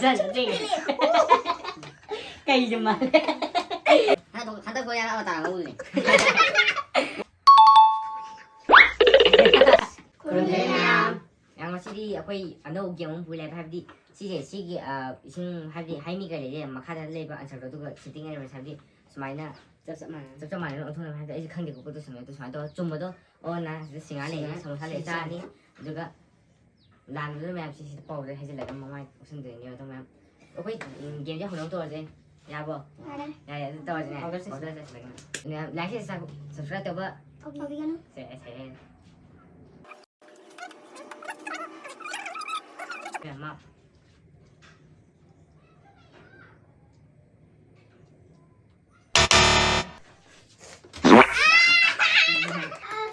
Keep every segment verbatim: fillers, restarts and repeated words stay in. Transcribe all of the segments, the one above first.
ꯆꯠꯇ꯭ꯔꯤ꯫ ꯀꯩꯁꯨ ꯃꯥꯜꯂꯦ꯫ ꯍꯟꯗꯛ ꯍꯟꯗꯛ ꯊꯣꯛꯑꯦ ꯍꯥꯏꯕ ꯇꯥꯔꯒ ꯎꯠꯂꯦ꯫ ꯈꯨꯔꯨꯝꯖꯔꯤ ꯃꯌꯥꯝ꯫ ꯌꯥꯝ ꯉꯁꯤꯗꯤ ꯑꯩꯈꯣꯏ ꯑꯅꯧꯕ ꯒꯦꯝ ꯑꯃ ꯄꯨ ꯂꯩꯕ, ꯍꯥꯏꯕꯗꯤ ꯁꯤꯁꯦ, ꯁꯤꯒꯤ, ꯑ, ꯏꯁꯤꯡ, ꯍꯥꯏꯕꯗꯤ ꯍꯥꯏ ꯃꯤ ꯀꯩ ꯂꯩꯒꯦ ꯃꯈꯥꯗ ꯂꯩꯕ ꯑꯟꯁꯔꯗꯣ, ꯑꯗꯨꯒ ꯁꯤꯇꯤꯡ ꯑꯦꯂꯤꯃꯦꯟꯁ, ꯍꯥꯏꯕꯗꯤ ꯁꯨꯃꯥꯏꯅ ꯆꯞ ꯆꯞ ꯃꯥꯟꯅꯅ꯫ ꯆꯞ ꯆꯞ ꯃꯥꯟꯅꯅ ꯑꯣꯟꯊꯣꯛꯅꯕ, ꯍꯥꯏꯕꯗꯤ ꯑꯩꯁꯦ ꯈꯪꯗꯦꯀꯣ, ꯄꯣꯠꯇꯣ ꯁꯨꯃꯥꯏꯅ, ꯑꯗꯨ ꯁꯨꯃꯥꯏꯅ ꯇꯧꯔꯒ ꯆꯨꯝꯕꯗꯣ, ꯑꯣ ꯅ ꯁꯤꯗ ꯁꯤꯡꯍꯥꯔ ꯂꯩꯔꯦ, ꯁꯤꯡꯍꯥꯔ ꯁꯃꯣꯁꯥ ꯂꯩꯔꯦ, ꯁꯤꯡꯍꯥꯔ ꯆꯥꯔꯅꯤ, ꯑꯗꯨꯒ ꯂꯥꯟꯕꯗꯣ ꯃꯌꯥꯝꯁꯤ ꯁꯤꯗ ꯄꯥꯎꯗ ꯍꯩꯖꯤꯜꯂꯒ ꯃꯃꯥꯏ ꯎꯞꯁꯟꯗꯣꯏꯅꯦꯕ ꯑꯗꯣ ꯃꯌꯥꯝ꯫ ꯑꯩꯈꯣꯏ, ꯎꯝ, ꯒꯦꯝꯁꯦ ꯍꯧꯅꯕ ꯇꯧꯔꯁꯦ꯫ ꯌꯥꯔꯕꯣ? ꯌꯥꯔꯦ꯫ ꯌꯥꯔꯦ, ꯑꯗꯨ ꯇꯧꯔꯁꯤꯅꯦ꯫ ꯄꯥꯎꯗꯔ ꯆꯠꯁꯤ꯫ ꯄꯥꯎꯗꯔ ꯆꯠꯁꯤꯜꯂꯒ꯫ ꯃꯌꯥꯝ ꯂꯥꯏꯛꯁꯦ ꯁꯕ-, ꯁꯕꯁꯀ꯭ꯔꯥꯏꯕ ꯇꯧꯕ꯫ ꯀꯧꯕꯤꯒꯅꯨ꯫ ꯁꯦ, ꯁꯦ꯫ ꯏꯕꯦꯝꯃ꯫ ꯅꯪ ꯂꯥꯛꯑꯣ꯫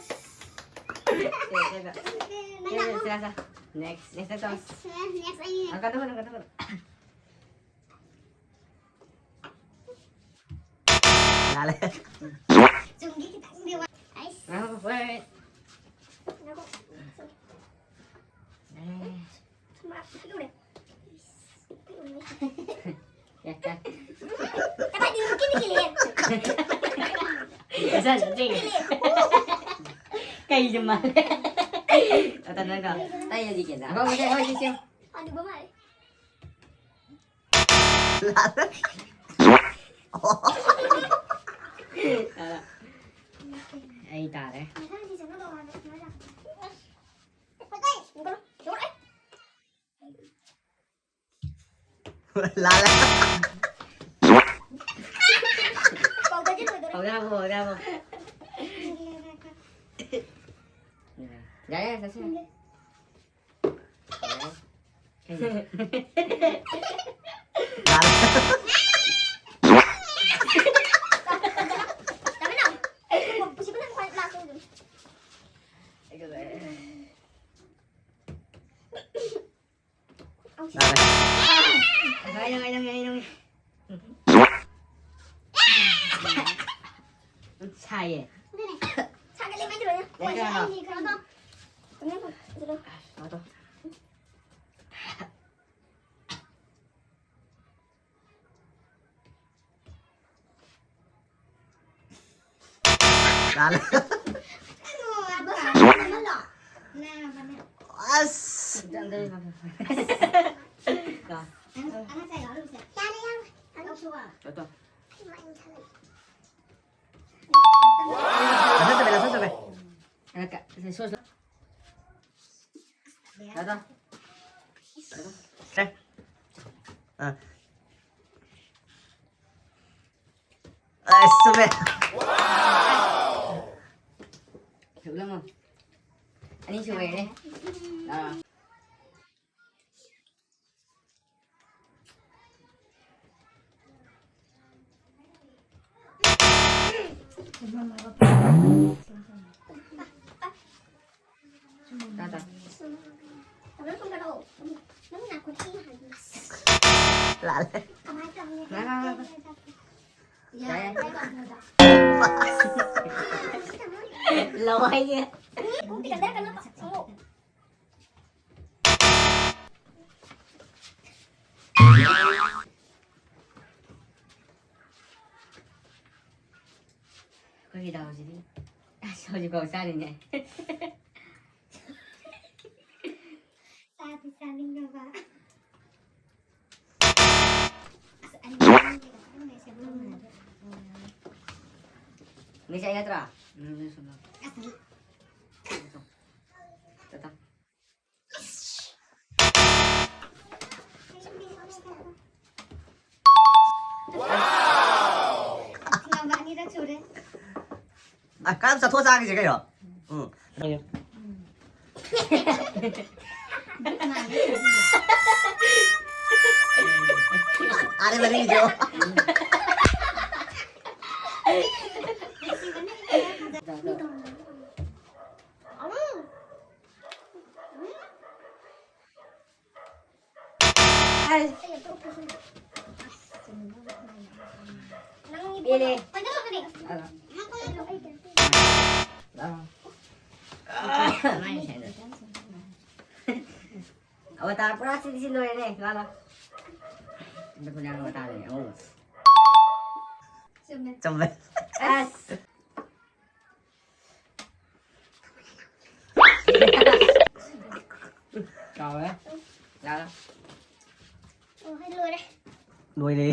ꯁꯦ, ꯁꯦ, ꯁꯦ꯫ Next, next ꯇꯧ꯫ Next ꯑꯩ꯫ ꯑ, ꯀꯠꯊꯣꯛꯀꯅꯨ, ꯀꯠꯊꯣꯛꯀꯅꯨ꯫ ꯂꯥꯜꯂꯦ꯫ ꯆꯨꯝꯒꯤ ꯈꯤꯇꯪꯗꯤ ꯋꯥ-, ꯑꯩꯁ꯫ ꯉꯥꯏꯈꯣ, ꯍꯣꯏ, ꯍꯣꯏ꯫ ꯉꯥꯏꯈꯣ꯫ ꯑꯦ꯫ ꯃꯥ ꯄꯤꯛꯎꯔꯦ꯫ ꯄꯤꯛꯎꯔꯦ꯫ ꯌꯥ, ꯌꯥ꯫ ꯀꯗꯥꯏꯗꯩꯅꯣ ꯀꯤꯗꯤ ꯀꯤꯂꯦ꯫ ꯀꯤꯂꯦ꯫ ꯀꯩꯁꯨ ꯃꯥꯜꯂꯦ꯫ ꯑꯇ ꯅꯪꯒ꯫ ꯇꯥꯏ ꯌꯥꯗꯤ ꯀꯦꯟꯗ꯫ ꯑꯩꯈꯣꯏ ꯍꯧꯖꯤꯛ, ꯍꯧꯖꯤꯛ ꯁꯦꯝ꯫ ꯑꯗꯨꯒ ꯃꯥꯜꯂꯦ꯫ ꯑꯩ ꯇꯥꯔꯦ꯫ ꯂꯥꯜꯂꯦ꯫ ꯄꯥꯎꯗꯔꯗꯤ ꯂꯣꯏꯗꯣꯔꯦ꯫ ꯄꯥꯎꯗꯔ ꯍꯥꯞꯄꯣ, ꯄꯥꯎꯗꯔ ꯍꯥꯞꯄꯣ꯫ ꯌꯥꯔꯦ, ꯌꯥꯔꯦ, ꯆꯠꯁꯤ꯫ ꯁꯥꯏꯌꯦ꯫ ꯑꯗꯨꯅꯦ꯫ ꯁꯥꯒꯠꯂꯦ, ꯃꯩꯗ ꯂꯣꯏꯅ꯫ ꯌꯥꯏ, ꯀꯩꯅꯣ? ꯑꯩꯗꯤ ꯀꯩꯅꯣ ꯇꯧ꯫ ꯀꯩꯅꯣ ꯇꯧ꯫ ꯀꯩꯅꯣ ꯇꯧ꯫ ꯌꯥꯔꯦ꯫ ꯑꯁ꯫ ꯂꯥꯛꯁꯟ ꯆꯠꯂꯦ, ꯂꯥꯛꯁꯟ ꯆꯠꯂꯦ꯫ ꯂꯥꯛꯁꯟ꯫ ꯑꯦ꯫ ꯑꯁ, ꯆꯨꯝꯃꯦ꯫ ꯍꯦꯛꯂꯝꯃꯣ꯫ ꯑꯅꯤ ꯁꯨꯔꯦꯅꯦ꯫ ꯑꯥ꯫ ꯇꯥ, ꯇꯥ꯫ ꯂꯥꯜꯂꯦ꯫ ꯉꯥꯏ, ꯉꯥꯏ, ꯉꯥꯏ, ꯉꯥꯏ꯫ ꯌꯥꯔꯦ, ꯌꯥꯔꯦ꯫ ꯂꯋꯥꯏꯁꯦ꯫ ꯑꯩꯈꯣꯏꯒꯤ ꯗꯥꯎꯁꯤꯗꯤ꯫ ꯑꯁ, ꯍꯧꯖꯤꯛꯐꯥꯎ ꯆꯥꯔꯤꯅꯦ꯫ ꯆꯥꯗꯤ ꯆꯥꯅꯤꯡꯉꯕ꯫ ꯑꯁ, ꯑꯅꯤ ꯆꯥꯅꯤꯡꯉꯦ꯫ ꯃꯤꯁꯦ ꯑꯩ ꯅꯠꯇ꯭ꯔꯥ? ꯎꯝ, ꯁꯨꯝ ꯂꯥꯎ꯫ ꯑꯁ꯫ ꯇꯥ, ꯇꯥ꯫ ꯊꯤꯡꯉꯝꯕ ꯑꯅꯤꯔꯛ ꯁꯨꯔꯦ꯫ ꯑ, ꯀꯔꯝ ꯆꯠꯊꯣꯛꯑ ꯆꯥꯈꯤꯁꯦ ꯀꯩꯅꯣ? ꯎꯝ꯫ ꯑꯥꯗꯩ ꯃꯅꯤꯡꯒꯤꯗꯣ꯫ ꯄꯦꯜꯂꯦ꯫ ꯑꯥ꯫ ꯑꯥ꯫ ꯑꯕꯇꯥꯔ ꯄꯨꯔꯥ ꯁꯤꯗꯤ ꯁꯤ ꯂꯣꯏꯔꯦꯅꯦ꯫ ꯂꯥ, ꯂꯥ꯫ ꯑꯕꯇꯥꯔꯅꯦ ꯑꯉꯧꯕ꯫ ꯆꯨꯝꯃꯦ꯫ ꯆꯨꯝꯃꯦ꯫ ꯑꯁ꯫ ꯀꯥꯎꯔꯦ꯫ ꯌꯥꯔꯦ꯫ ꯑꯣ ꯑꯩ ꯂꯣꯏꯔꯦ꯫ ꯂꯣꯏꯔꯦ꯫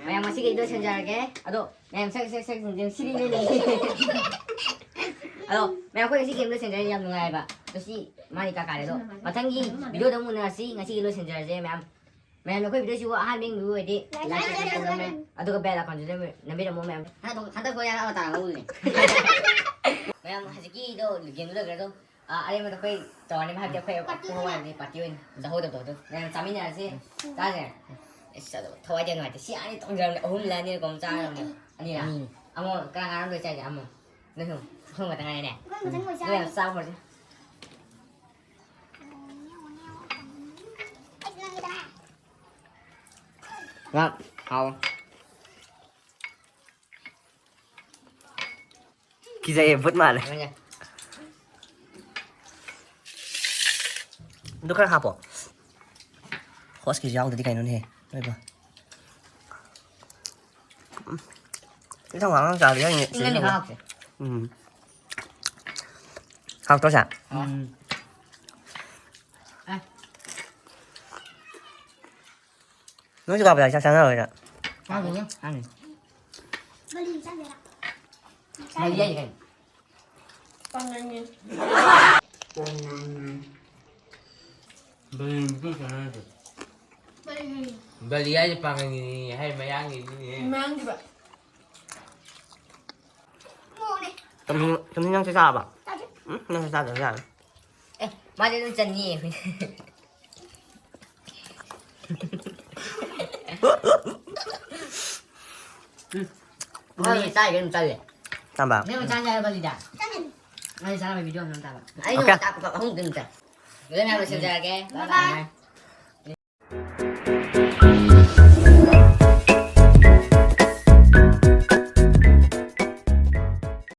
ꯃꯌꯥꯝ ꯉꯁꯤꯒꯤ ꯂꯣꯏꯁꯤꯟꯖꯔꯒꯦ꯫ ꯑꯗꯣ ꯃꯌꯥꯝ ꯁꯛ ꯁꯛ ꯁꯛ ꯁꯛ ꯁꯤꯔꯤ ꯂꯩ ꯂꯩ꯫ ꯑꯗꯣ ꯃꯌꯥꯝ ꯑꯩꯈꯣꯏ ꯉꯁꯤ ꯒꯦꯝ ꯂꯣꯏꯁꯤꯟꯖꯔꯒꯦ꯫ ꯌꯥꯝ ꯅꯨꯡꯉꯥꯏꯕ꯫ ꯉꯁꯤ ꯃꯥꯅꯤ ꯀꯥ ꯀꯥꯔꯦ꯫ ꯑꯗꯣ ꯃꯊꯪꯒꯤ ꯚꯤꯗꯤꯑꯣꯗ ꯑꯃꯨꯛ ꯎꯅꯔꯁꯤ꯫ ꯉꯁꯤꯒꯤ ꯂꯣꯏꯁꯤꯟꯖꯔꯁꯦ ꯃꯌꯥꯝ꯫ ꯃꯌꯥꯝ ꯑꯩꯈꯣꯏ ꯚꯤꯗꯤꯑꯣꯁꯤꯕꯨ ꯑꯍꯥꯟꯕ ꯌꯦꯡꯕꯤꯕ ꯑꯣꯏꯔꯗꯤ ꯂꯥꯏꯛ ꯁꯕꯁꯀ꯭ꯔꯥꯏꯕ ꯇꯧꯕꯤꯔꯝꯃꯦ꯫ ꯑꯗꯨꯒ ꯕꯦꯜ ꯑꯥꯏꯀꯣꯟꯁꯤꯗ ꯅꯝꯕꯤꯔꯝꯃꯣ ꯃꯌꯥꯝ꯫ ꯍꯟꯗꯛ ꯍꯟꯗꯛ ꯊꯣꯛꯑꯦ ꯍꯥꯏꯕ ꯃꯇꯥꯡ ꯂꯧꯔꯤꯅꯦ꯫ ꯃꯌꯥꯝ ꯍꯧꯖꯤꯛꯀꯤꯗꯣ ꯒꯦꯝꯗꯣ ꯂꯣꯏꯈ꯭ꯔꯦ ꯑꯗꯣ꯫ ꯑꯥ, ꯑꯔꯦꯝꯕꯗ ꯑꯩꯈꯣꯏ ꯇꯧꯔꯅꯤ ꯍꯥꯏꯕꯗꯤ ꯑꯩꯈꯣꯏ ꯄꯥꯔꯇꯤ ꯑꯣꯏꯅ꯫ ꯄꯥꯔꯇꯤ ꯑꯣꯏꯅ ꯂꯧꯍꯧꯗꯕꯗꯣ ꯑꯗꯨ ꯃꯌꯥꯝ ꯆꯥꯃꯤꯟꯅꯔꯁꯤ꯫ ꯆꯥꯁꯦ꯫ ꯑꯁ ꯑꯗꯣ ꯊꯋꯥꯏꯗꯤ ꯌꯥꯝ ꯅꯨꯡꯉꯥꯏꯇꯦ꯫ ꯁꯤ ꯑꯅꯤ ꯇꯧꯖꯔꯕꯅꯤ꯫ ꯑꯍꯨꯝꯂ ꯑꯅꯤꯔ ꯀꯩꯅꯣꯝ ꯆꯥꯔꯕꯅꯤ꯫ ꯑꯅꯤꯔ꯫ ꯑꯅꯤ꯫ ꯑꯃꯨꯛ ꯀꯅꯥ ꯀꯅꯥꯅꯣ ꯂꯣꯏ ꯆꯥꯏꯁꯦ ꯑꯃꯨꯛ꯫ ꯅꯣꯏ ꯑꯍꯨꯝ꯫ ꯑꯍꯨꯝ ꯈꯛꯇ ꯉꯥꯏꯔꯦꯅꯦ꯫ ꯑꯩꯈꯣꯏ ꯃꯊꯪ ꯂꯣꯏ ꯑꯗꯨ ꯆꯥꯔꯅꯤ꯫ ꯌꯥꯝ ꯆꯥꯕ ꯍꯧꯔꯁꯤ꯫ ꯑꯩꯁꯨ ꯅꯪꯒꯤꯗ꯫ ꯉꯥ ꯍꯥꯎ꯫ ꯀꯤꯖꯩꯌꯦ, ꯚꯨꯠ ꯃꯥꯜꯂꯦ꯫ ꯅꯪꯒꯤ꯫ ꯑꯗꯨ ꯈꯔ ꯍꯥꯞꯄꯣ꯫ ꯍꯣꯁꯀꯤꯁꯨ ꯌꯥꯎꯗꯗꯤ ꯀꯩꯅꯣꯅꯦ ꯅꯣꯏꯕꯣ꯫ ꯎꯝ꯫ ꯏꯟꯁꯥꯡ ꯋꯥ ꯉꯥꯡ ꯆꯥꯕꯗꯤ ꯌꯥꯏꯅꯦ꯫ ꯏꯪꯉꯗꯤ ꯈꯔ ꯍꯥꯞꯁꯦ꯫ ꯎꯝ꯫ ꯍꯥꯎꯇ꯭ꯔꯣ ꯁꯦ? ꯎꯝ꯫ ꯑꯦ꯫ ꯅꯣꯏꯁꯨ ꯀꯥꯞꯄ ꯌꯥꯏ, ꯆꯥꯛ ꯆꯥꯅꯔꯣꯏꯗ꯫ ꯆꯥꯗꯣꯏꯅꯦ꯫ ꯆꯥꯅꯤ꯫ ꯃꯔꯤ ꯆꯥꯗꯣꯏꯔꯥ? ꯃꯔꯤ ꯌꯥꯏ ꯀꯩꯅꯣ꯫ ꯄꯥꯡꯒꯟꯒꯤ꯫ ꯕꯂꯤ ꯍꯥꯏꯁꯦ ꯄꯥꯡꯒꯟꯒꯤꯅꯤ, ꯍꯥꯏ ꯃꯌꯥꯡꯒꯤꯅꯤꯅꯦ꯫ ꯃꯌꯥꯡꯒꯤꯕ꯫ ꯃꯣꯔꯣꯛꯅꯦ꯫ ꯇꯝꯅꯤꯡ-, ꯇꯝꯅꯤꯡ ꯅꯪꯁꯨ ꯆꯥꯔꯕ? ꯆꯥꯗ꯭ꯔꯤ꯫ ꯎꯝ, ꯅꯪꯁꯨ ꯆꯥꯗ꯭ꯔꯁꯨ ꯌꯥꯔꯦ꯫ ꯑꯦ, ꯃꯥꯗꯤ ꯑꯗꯨꯝ ꯆꯟꯅꯤꯌꯦ꯫ ꯎꯝ꯫ ꯃꯥꯗꯤ ꯆꯥꯔꯤꯒꯩ ꯑꯗꯨꯝ ꯆꯜꯂꯦ꯫ ꯆꯥꯝꯕ? ꯅꯪ ꯆꯥꯅꯤ ꯍꯥꯏꯕ ꯂꯤꯗ? ꯆꯥꯅꯤ꯫ ꯑꯩ ꯆꯥꯅꯕ ꯚꯤꯗꯤꯑꯣ ꯑꯃ ꯅꯝꯇꯥꯕ꯫ ꯑꯩꯅ ꯑꯣꯀꯦ꯫ ꯋꯥ ꯇꯥꯛꯄ ꯑꯍꯨꯝꯗꯤ ꯑꯗꯨꯝ ꯆꯥꯏ꯫ ꯑꯗꯨꯗꯤ ꯃꯌꯥꯝ ꯂꯣꯏꯁꯤꯟꯖꯔꯒꯦ꯫ ꯕꯥꯏ ꯕꯥꯏ꯫ ꯕꯥꯏ꯫